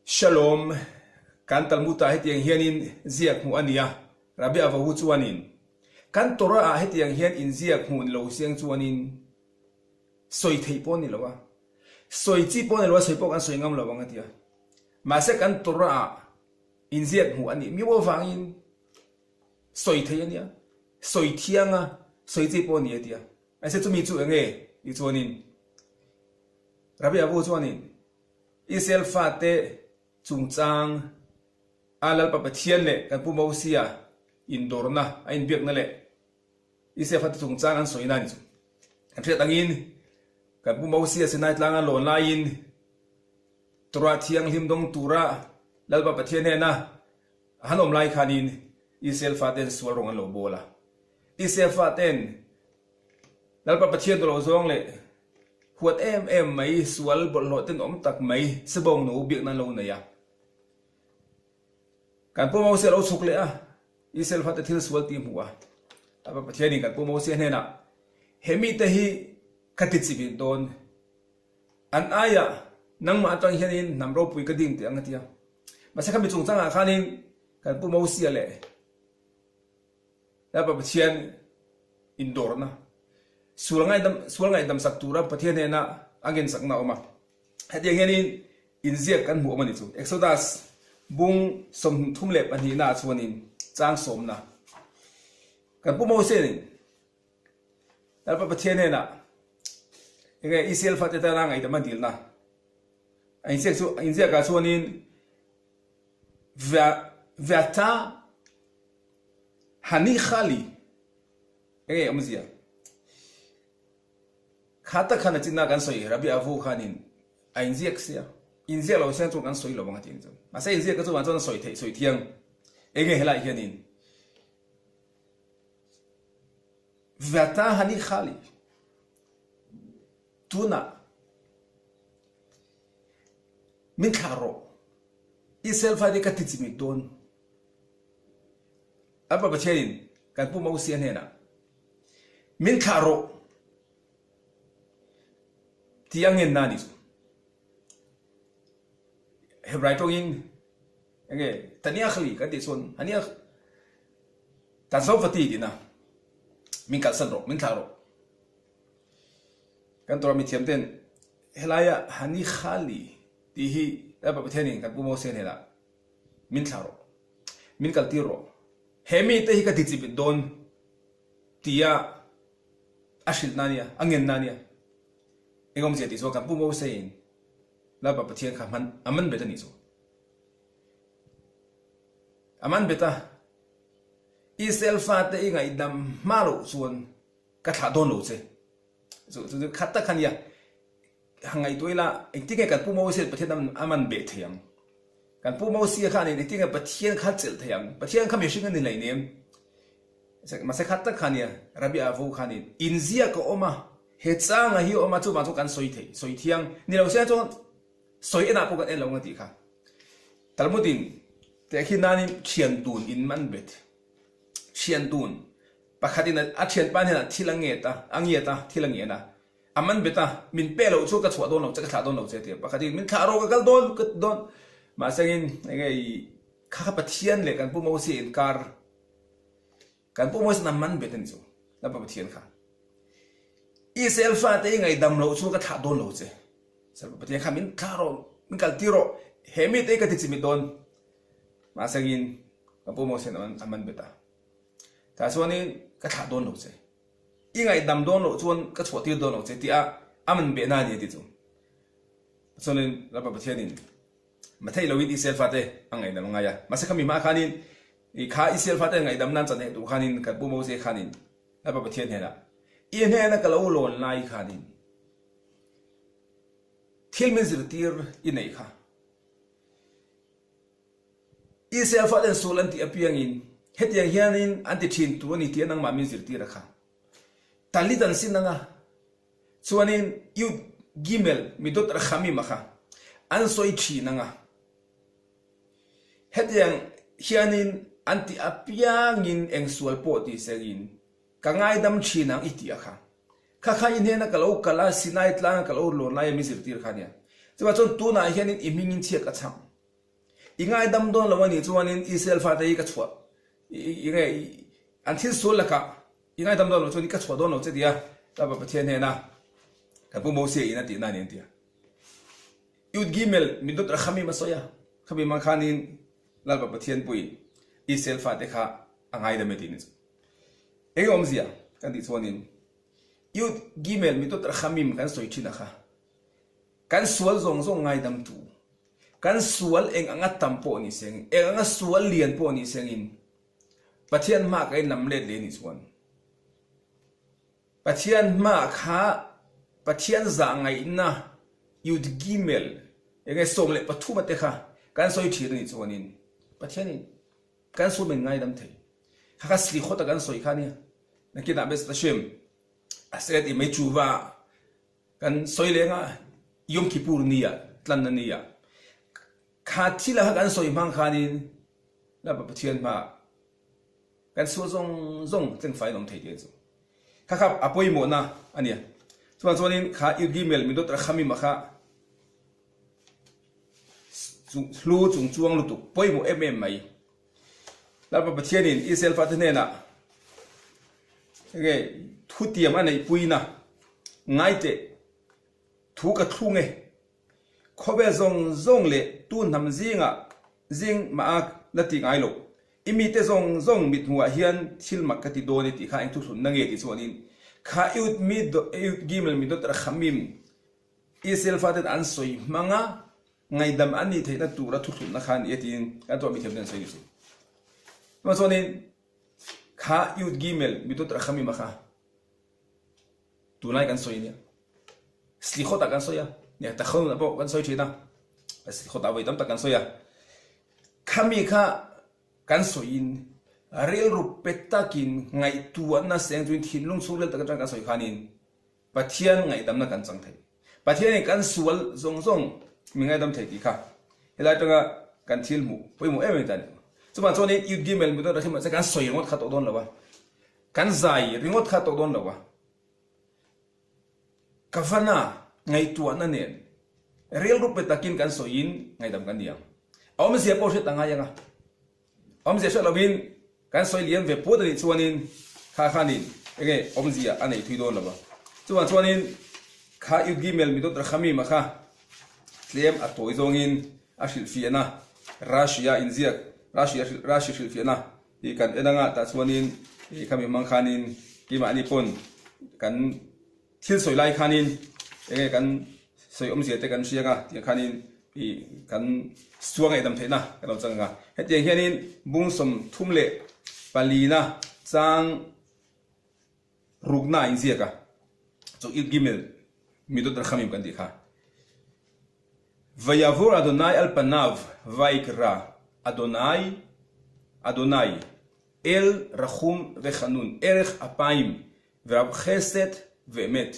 Shalom, kan Talmud-ah hetiang hianin ziak hmuh a ni a, Rabbi Avahu chuanin, Kan Torah-ah hetiang hian inziak hmuh ni lo siang chuanin sawi theih pawh a ni lo a, sawi chi pawh a ni lo a, sawi pawh kan sawi ngam lo ang a ti a. Mahse kan Torah-ah inziak hmuh a nih miau avangin sawi theih a nia, sawi thiang a, sawi chi pawh a ni a ti a. Mahse chumi chu eng nge tih chuanin Rabbi Avahu chuanin, Israel fate chungchang a Lalpa Pathian leh kan Pu Mosia indawrna, a inbiakna leh Israel fate chungchang an sawina a ni chu. Kan hriat angin kan Pu Mosia Sinai tlanga lawn laiin Torah thianghlim dawng tura Lalpa Pathian hnena a han awm lai khanin Israel faten sual rawng an lo bawl a. Israel faten Lalpa Pathian duh loh zawng leh huat em em mai, sual bawlhhlawh tenawm tak mai Sebawng nu biakna an lo nei a. Kan Pu Mose a lo chhuk leh a, Israel fate thil sual tih hmuh a. Lalpa Pathianin kan Pu Mose hnenah, He mite hi ka ti chimit dawn, an aiah nangmah atang hianin hnam ropui ka ding teh ang a ti a. Mahse khami chungchangah khanin kan Pu Mosia leh Lalpa Pathian indawrna, sual ngaihdam sual ngaihdam sak tura Pathian hnena a ngensakna a awm a. Hetiang hianin inziak kan hmuh awm a ni chu. Exodus bung 34 leh pahnihna ah chuanin chang sawmna kan Pu Moses-in Lalpa Pathian hnenah enge Israel fate tana ngaihdam a dilna a inziak chu inziakah chuanin Veata Hanikhali enge awmzia? Kha tak khan a chinna kan sawi Rabbi Avu khanin a inziak sia, inziak lo siang chuan kan sawi lo ang a ti ang chu. Mahse inziak ka chuvang chuan sawi theih sawi thiang enge helai hianin Veata Hanikhali tunah min thlah rawh Israel fate ka ti chimit dawn. An Pa Pathianin kan Pu Mosia hnenah, Min thlah rawh tih a ngenna a ni chu. Hebrai tawngin enge Taniakhli kan tih chuan Haniakh Tazovati tihna min kalsan rawh, min thlah rawh. Kan Torah mithiam ten helaia Hanikhali tih hi Lalpa Pathianin kan Pu Mosia hnenah Min thlah rawh. Min kaltir rawh. He mite hi ka ti chipit dawn tia a hrilhna a nia, a ngenna a nia. Eng awmzia tih chuan kan Pu Moseiin Lalpa Pathian kha hman a man bet a nih chu. A man bet a, Israel fate i ngaihdam hma loh chuan ka thlah dawn lo che. Chu chu chu khat tak kha nia. Han ngaihtuah ila engtin nge kan Pu Moses Pathian a man beh thei ang? Kan Pu Mosia khan engtin nge Pathian kha chelh thei ang? Pathian kha mihring a ni hleinem. Mahse khat tak kha nia, Rabbi Avo khanin inziak a awm a, he changa hi a awm a, chuvang chu kan sawi thei, sawi thiang ni lo se chuan sawi enah pawh kan en lo ang a tih kha. Talmud-in tehkhin nanin thian dun in man bet. Thian dun pakhatin a thianpa hnenah thil a nget a, a ngiat a, thil a ngen a. A man bet a, min pe loh chu ka chhuah dawn lo che, ka thlah dawn lo che a ti a. Pakhat in min thlah rawh ka kal dawn ka ti dawn. Mahse engin enge i kha kha Pathian leh kan Pu Mosia inkar, kan Pu Mosia a man bet a ni chu, Lalpa Pathian kha. Israel fate i ngaihdam loh chu ka thlah dawn lo che. Lalpa Pathian kha min thlah rawh, min kal tir rawh, he mite hi ka ti chimit dawn. Mahse engin kan Pu Mosia a man bet a. Tah chuanin ka thlah dawn lo che. I ngaihdam dawn loh chuan ka chhuah tir dawn lo che tih a a man behna a ni a ti chu. Chuanin Lalpa Pathianin mathei loin Israel fate a ngaihdam a ngai a. Mahse khami hma khanin i kha Israel fate ngaihdam nan chan heh tur khanin kan Pu Moses khanin Lalpa Pathian hnenah i hnena ka lo lawn lai khanin thil min zirtir i neih kha. Israel faten sual an tih apiangin hetiang hianin an ti thin tur a ni tih nangmah min zirtir a kha. Talit an sin anga chuanin Yud Gimel Midot Rachamim a kha an sawi thin anga hetiang hianin an tih apiangin eng sual pawh ti sengin ka ngaidam thin ang i tih a kha. Kha kha i hnena ka lo kal a, Sinai tlanga ka lo lawn laia min zirtir kha nia. Chuvang chuan tunah hianin i hmingin chhiat ka chhang. I ngaidam dawn lo a nih chuanin Israel fate hi ka chhuah i nge an thil sual lakah i ngaidam dawn lo chuan ka chhuah dawn lo che tia Lalpa Pathian hnena kan Pu Mosia in a tihna a ni an ti a. Yud Gimel Midot Rachamim a sawi a, khami hmang khanin Lalpa Pathian puiin Israel fate kha a ngaidam e tiin a chu. Enge awmzia kan tih chuanin Yud Gimel Midot Rachamim kan sawi thin a kha kan sual zawng zawng ngaidamtu, kan sual eng anga tam pawh ni sengin, eng anga sual lian pawh ni sengin Pathian hmaah ka inlam let leh nih chuan Pathian hmaah kha Pathian zah ngaihna Yud Gimel enge 13 a te kha kan sawi thin a nih chuanin Pathianin kan sual min ngaidam thei. Kha kha slikhawt a kan sawi kha nia. Nakinah Bezrat Hashem Aseret Yemei Tshuva kan sawi leng a Yom Kippur ni ah tlanna ni ah kha thil ah kha kan sawi hmang khanin Lalpa Pathian hmaah kan sual zawng zawng tlengfai an awm thei tih a chu. Kha kha a pawimawhna a nia. Chuvang chuanin kha Yud-Gimel Midot Rachamim ah kha hlu chung chuang lutuk pawimawh em em mai. Lalpa Pathianin Israel fate hnenah enge thutiam a neihpuina ngaiteh thu ka thlung e. Khawvel zawng zawng leh tu hnam zingah zing mah a la ti ngai lo. I mite zawng zawng mithmuhah hian thil mak ka ti dawn e tih kha eng thuthlunna nge tih chuanin kha Eud mi Eud Gimel Midot Rachamim Israel faten an sawi hmanga ngaihdam an nih theihna tura thuthlunna kha a ni e tiin kan tuah mithiam ten an sawi ni chu. Chuvang chuanin kha Eud Gimel Midot Rachamim a kha Tunlai kan sawi nia. Slikhawtah kan sawi a, nia Takhonah pawh kan sawi thin a, Slikhawtah vawi tam tak kan sawi a. Khami kha kan sawiin rilru pe takin ngaihtuahna seng chuin thinlung chhungril tak atang kan sawi khanin Pathian ngaihdamna kan chang thei. Pathianin kan sual zawng zawng min ngaidam thei tih kha helai atanga kan thil hmuh pawimawh em em ta a ni. Chuvang chuanin Yud Gimel Midot Rahim ah chuan kan sawi ringawt kha tawh dawn lo a. Kan zai ringawt kha tawh dawn lo a, ka vana ngaihtuahna nen rilru pe takin kan sawiin ngaihdam kan ni ang. A awmzia pawh hriat a ngai ang a, awmzia hriat lovin kan sawi liam ve puat a nih chuanin kha khanin enge awmzia a nei thui dawn lo a. Chuvang chuanin kha Yud Gimel Midot Rachamim a kha tlem a tawi zawngin a hrilhfiahna Rashi-a inziak Rashi a Rashi hrilhfiahna Tih kan en anga tah chuanin ih khami hmang khanin keimahni pawn kan thil sawi lai khanin enge kan sawi awmzia te kan hria anga tiang khanin ih kan suang ngaihdam theihna kan lo chang anga hetiang hianin bung 34 na chang rukna a inziak a chu Yud Gimel Midot Rachamim kan tih kha. Vayavor Adonai al panav vayikra Adonai Adonai El rachum vechanun erech apayim verav chesed ve'emet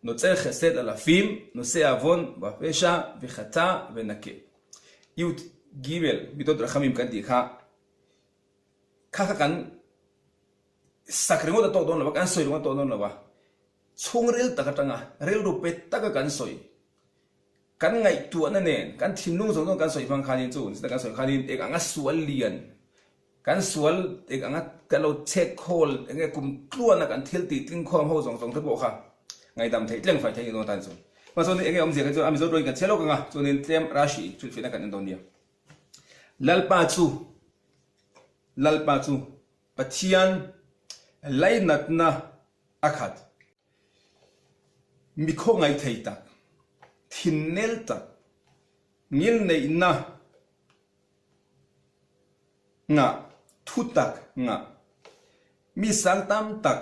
notzer chesed alafim nose avon vapesha vechata venake Yud Gimel Midot Rachamim kan tih kha kha kha kan sak ringawt a tawk dawn lo va, kan sawi ringawt a tawk dawn lo va, chhungril tak atanga rilru pe taka kan sawi, kan ngaihtuahna nen, kan thinlung zawng zawng kan sawi hmang khanin chu zita kan sawi khanin eng anga sual lian, kan sual eng anga kan lo chhek khawl eng nge kum tluana kan thil tih tling khawm ho zawng zawng te pawh kha ngaihdam theih tleng fai theih ni dawn tan chu. Mahse chuanin eng nge awmzia kha chu a Mizo tawngin kan chhiar lawk anga chuanin tlem Rashi hrilhfiahna kan en dawn nia. Lalpa chu Lalpa chu Pathian lainatna a khat. Mi khawngaih thei tak, thinnel tak, ngilneihna ngah, thutak ngah, mi sang tam tak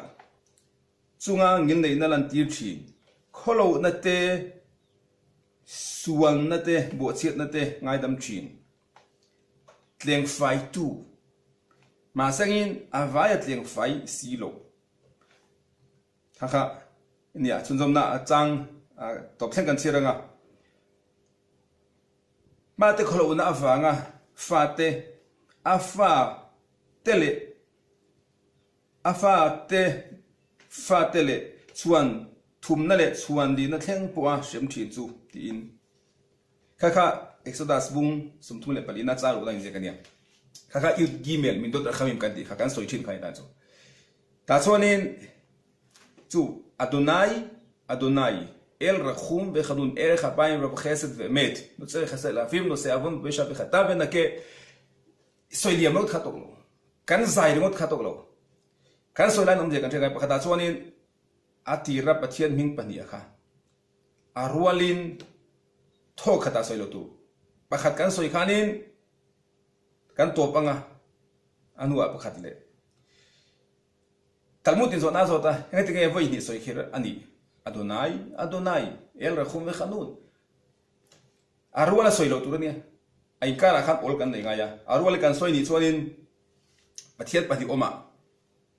chunga ngilneihna lantir thin, khawlohna te, sualna te, bawhchhiatna te ngaidam thin. Tlengfaitu. Mahsengin a vai a tlengfai si lo. Kha kha nia chhunzawmna a chang tawp thleng kan chhiar anga. Hmate khawlohna avanga fate a fa te leh a fa te fate leh chhuan thumna leh chhuan lihna thleng pawha hrem thin chu tiin. Kha kha. Exodus bung 34 na chang ruk na inziak a nia. Kha kha Yud Gimel Midot Rachamim kan tih kha kan sawi thin kha ni tan chu. Tah chuanin chu Adonai Adonai El Rachum Vechanun Erech Apayim Rav Chesed Ve'emet Notzer Chesed Le'afim Nose Avon V'Pesha V'Chata Ve'nake sawi liam ringawt kha tawk lo. Kan zai ringawt kha tawk lo. Kan sawi laiin awmzia kan hriat ngai pakhatah chuanin a tira Pathian hming pahniha kha a rualin thaw khatah sawi lo tur. Pakhat kan sawi khanin kan tawp anga a hnuah pakhat leh Talmud in zawhna a zawt a, engati nge vawi hnih sawi kher a nih? Adonai, Adonai, El Rachum Vechanun. A rual a sawi loh tur a nia. A inkarah khan awl kan nei ngai a, a rual kan sawi nih chuanin Pathian pahnih awmah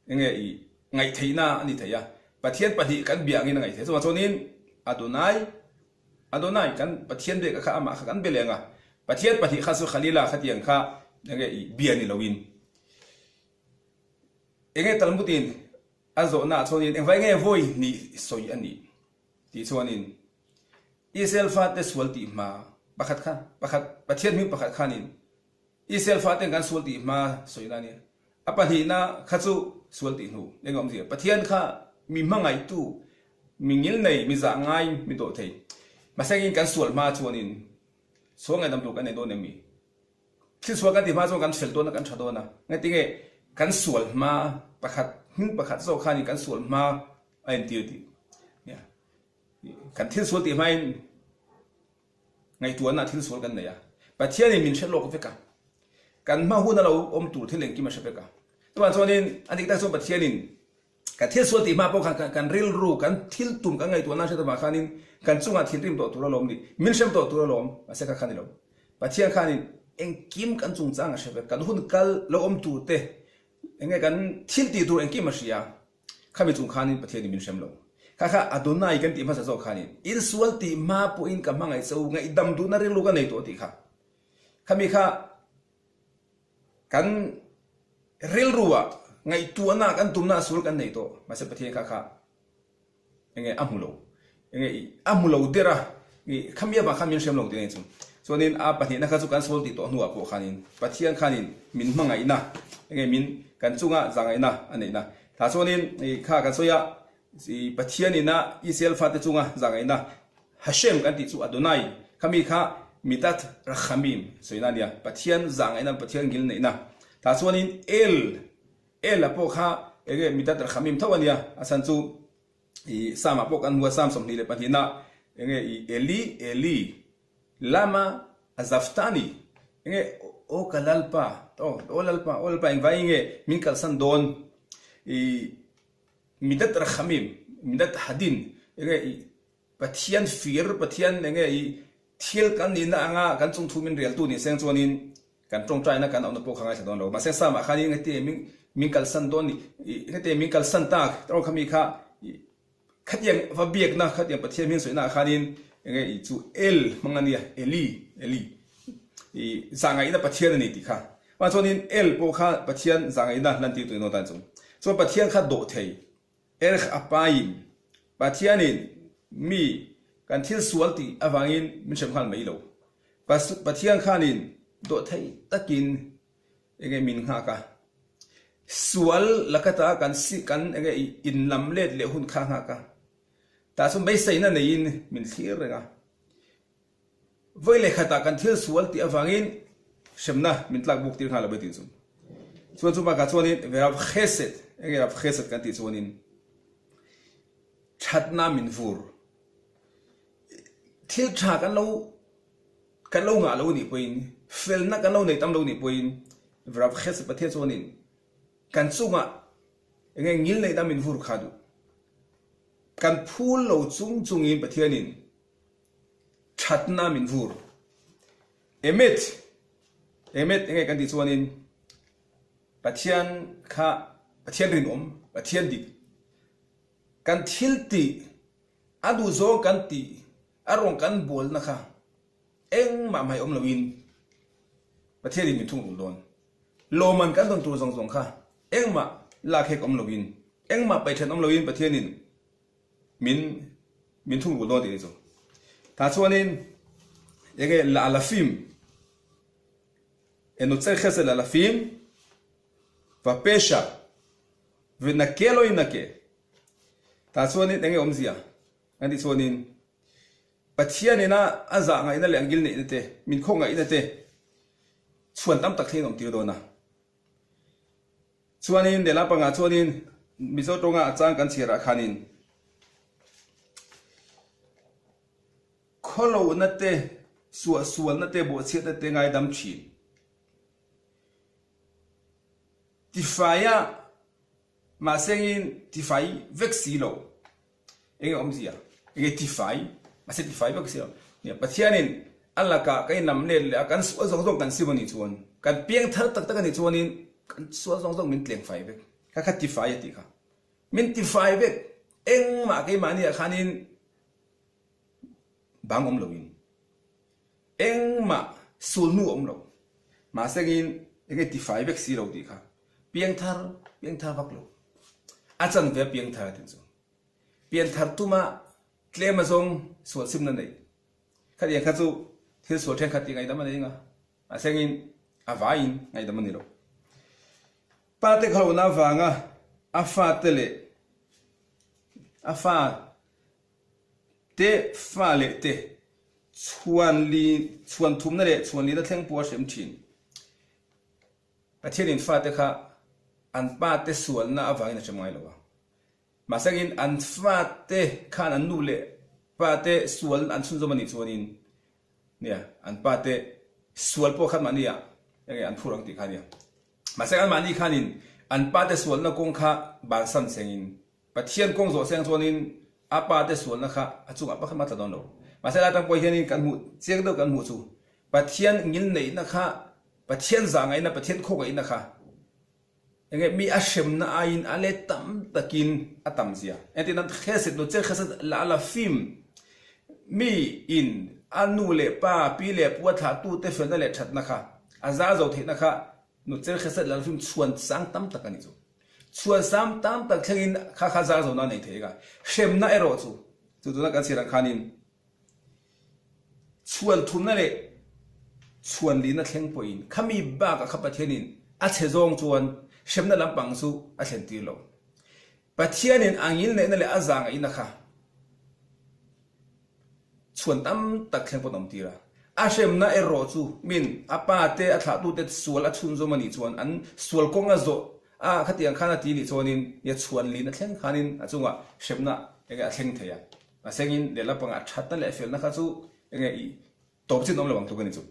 enge i ngaihtheihna a ni thei a, Pathian pahnih kan bia angin a ngaih thei. Chuvang chuanin Adonai, Adonai kan Pathian biak kha amah kha kan be leng a, Pathian pahnih kha chu Khalila khatiang kha enge i bia ni loin enge Talmud-in a zawhnaah chuanin engvai nge vawi hnih sawi a nih tih chuanin Israel fate sual tih hma pakhat kha pakhat Pathian hming pakhat khanin Israel faten kan sual tih hma sawina a ni. A pahnihna kha chu sual tih hnu eng a awmzia. Pathian kha mi hmangaihtu, mi ngilnei, mi zah ngai, mi dawh thei. Mahsengin kan sual hma chuanin sual ngaihdam tur kan nei dawn em mi? Thil sual kan tih hma chuan kan fel dawn a, kan tha dawn a. Ngatinge kan sual hma pakhat hming pakhat zawk khanin kan sual hma a intir tih. Kan thil sual tih hmain Ngaihtuahna thil sual kan nei a, Pathianin min hre lawk vek a, kan hma hun a lo awm tur thil engkim a hre vek a. Chuvang chuanin a dik tak chuan Pathianin kan thil sual tih hma pawh khan kan rilru, kan thil tum, kan ngaihtuahna hriat avang khanin kan chungah thinrim tawh tur alawm ni, min hrem tawh tur alawm, mahse kha kha ni lo. Pathian khanin engkim kan chungchang a hre vek, kan hun kal lo awm tur te, enge kan thil tih tur engkim a hria. Khami chung khanin Pathianin min hrem lo. Kha kha Adonai kan tih hmasa zawk khanin insual tih hma pawhin ka hmangaih che u, ngaihdam duhna rilru ka nei tawh tih kha. Khami kha kan rilru ah ngaihtuahna kan tumna a sul kan nei tawh. Mahse Pathian kha kha enge a hmu lo. Enge a hmu lo der a, khami avang khan min hrem lo tih a ni chu. Chuanin a pahnihna kha chu kan sawl tih tawh hnuah pawh khanin Pathian khanin min hmangaihna enge min kan chunga zahngaihna a neihna. Tah chuanin kha kan sawi a, Pathianin a Israel fate chunga zahngaihna Hashem kan tih chu Adonai khami kha Midat Rachamim sawina a nia, Pathian zahngaihna Pathian ngil neihna. Tah chuanin El El a pawh kha enge Midat Rachamim tho a nia, a chhan chu i Psalm ah pawh kan hmu a, Psalm 22 ah enge i Eli, Eli, lama azaftani, enge aw ka Lalpa, aw aw Lalpa, aw Lalpa engvai nge min kalsan dawn, i Midat Rachamim, Midat Hadin, enge i Pathian fir, Pathian enge i thil kan nihna anga kan chungthu min reltu ni seng chuanin kan tawngtaina kan auhna pawh kha ngaithla dawn lo. Mahse Psalm ah khanin engati min min kalsan dawn ni, engati min kalsan tak erawh kha mi kha khatiang va biakna, khatiang Pathian hming sawina ah khanin enge i chu El hmang a nia, Eli, Eli i zahngaihna Pathian a ni tih kha. Mahse chuanin El pawh kha Pathian zahngaihna lantirtu in aw tan chu. Chuan Pathian kha dawh thei. Erh a pain, Pathianin mi kan thil sual tih avangin min hrem nghal mai lo. Pathian khanin dawhtheih takin enge min nghak a, sual lakata kan kan enge inlam let leh hun kha nghak a, tah chuan beiseina neiin min thlir reng a. Vawi leh khatah kan thil sual tih avangin hremna min tlak buk tir nghal lo tih chu. Chuan chu bakah chuanin Rav Chesed, enge Rav Chesed kan tih chuanin thatna min vur. Thil tha kan lo kan lo ngah lo nih pawhin, felna kan lo nei tam lo nih pawhin Rav Chesed Pathian chuanin kan chungah enge ngilneihna min vur kha duh. Kan phul lo chung chungin Pathianin Thatna min vur. Emet, Emet enge kan tih chuanin Pathian kha Pathian rinawm, Pathian dik. Kan thil tih, a duhzawng kan tih, a rawng kan bualna kha engmah hmai awm loin Pathianin min thungrul dawn. Lawmman kan dawn tur zawng zawng kha engmah lak hek awm loin, engmah paih then awm loin Pathianin Min min thungrul dawn tih ni chu. Tah chuanin Enge la'alafim, enotzer chesed la'alafim, vapesha, venake lo inake. Tah chuanin enge awmzia kan tih chuanin Pathianin a a zah ngaihna leh ang gil neihna te, min khaw ngaihna te chhuan tam tak thleng in awm tir dawn a. Chuanin lehlam pangah chuanin Mizo tawnga a chang kan chhiarah khanin khawlohna te, suahsualna te, bawhchhiatna te ngaidam thin. Tifaia mahsengin tifai vek si lo. Enge awmzia? Enge tifai? Mahse tifai vek si lo. Nia, Pathianin a lakah kan inlam let leh a, kan sual zawng zawng kan sim a nih chuan, kan piang thar tak tak a nih chuanin kan sual zawng zawng min tleng fai vek. Kha kha tifai a tih kha. Min tifai vek. Engmah keimahniah khanin bang awm loin, engmah sulhnu awm lo. Mahsengin enge tifai vek si lo tih kha. Piangthar, piangthar vak lo. A chanve a piangthar a tih chu. Pianthar tuma tlem azawng sual simna nei. Khatiang kha chu thil sual thenkhat tih ngaihdam a nei anga, mahsengin a vaiin ngaihdam a ni lo. Pa te khalohna avanga a fate leh a fa te fa leh te chhuan li chhuan thumna leh chhuan lina thleng pawh a hrem thin. Pathianin fate kha an pate sualna avangin a hrem ngai lo a. Mahsengin an fate khan an nu leh pate sual an chhunzawm a nih chuanin nia an pate sual pawh khan mahni ah enge an phur ang tih kha nia. Mahse an mahni khanin an pate sualna kawng kha bansan sengin Pathian kawng zawh seng chuanin a pate sualna kha a chungah pakhat mah tla dawn lo. Mahse lai atang pawh hianin kan hmuh chiang deuh kan hmuh chu Pathian ngilneihna kha Pathian zahngaihna Pathian khawkaihna kha Enge mi a hremna aiin a let tam takin a tam zia. Engtin nan chesed nu che chesed la la fim. Mi in a nu leh pa, pi leh pu a thlah tu te felna leh thatna kha, a zar zo theihna kha nu che chesed la la fim chhuan sang tam tak a ni chu. Chhuan sang tam tak thlengin kha kha zar zo na nei thei eka. Hremna erawh chu, chu tuna kan chhiar ang khanin Chhuan thumna leh chhuan lihna thleng pawhin khami bakah kha Pathianin a chhe zawng chuan hremna lampang chu a thlen tir lo. Pathianin a ngilneihna leh a zangaihna kha chhuan tam tak thleng pawn a awm tir a. A hremna erawh chu min a pa te a thlahtute sual a chhunzawm a nih chuan an sual kawng a zawh a khatiang khan a ti nih chuanin nia chhuan lihna thleng khanin a chungah hremna enge a thleng thei a. A sengin lehlam pangah thatna leh felna kha chu enge i tawp chin awm lo ang tluk a ni chu.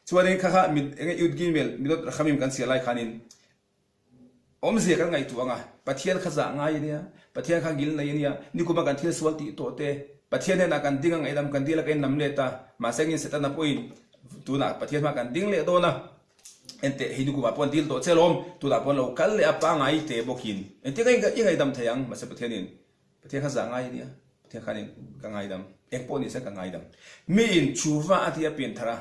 Chuanin kha kha mit enge Yud Gimel Midot Rachamim kan chhiar lai khanin awmzia kan ngaihtuah ang a, Pathian kha zah ngai a nia, Pathian kha ngil nei a nia, nikuma kan thil sual tih tawh te, Pathian hnenah kan ding a ngaihdam kan dil a ka inlam let a, mahse engin Setana pawhin tunah Pathian hma kan ding leh dawn a, enteh hei nikumah pawh an dil tawh che alawm, tunah pawh an lo kal leh a pangai te bawkin engtin i ngaihdam thei ang, mahse Pathianin Pathian kha zah ngai a nia, Pathian khanin ka ngaidam, eng pawh ni se ka ngaidam. Miin chuva a ti a pian thar a,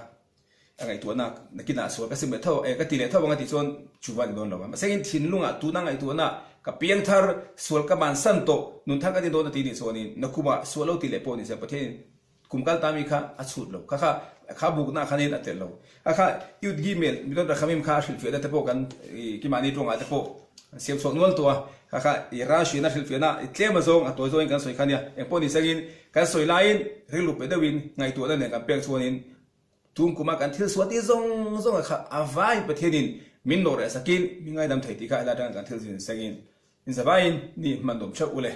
a ngaihtuahna nakinah sual ka sim leh tho, eh ka ti leh tho ang a tih chuan chuva a ni dawn lo a. Mahse in thinlungah tuna ngaihtuahna ka piang thar, sual ka bansan tawh, nun thar ka ni dawn a ti nih chuanin nakumah sual lo ti leh pawh ni se Pathianin Kum kal ta mi kha a chhut lo. Kha kha kha bukna khanin a telh lo. A kha Yud Gimel Midot Rachamim kha a hrilhfiahna te pawh kan i kimahni tawngah te pawh an siam chhuak nual tawh a. Kha kha i Rashi-na hrilhfiahna i tlem azawng a tawi zawngin kan sawi kha nia. Eng pawh ni sengin kan sawi laiin rilru pe deuhin ngaihtuahna nen kan pek chuanin tum kuma kan thil suah tih zawng zawnga kha a vaiin Pathianin min nawh reh sakin min ngaidam thei tih kha helai atanga kan thil zin sengin inzavaiin ni hman nuam theuh ule.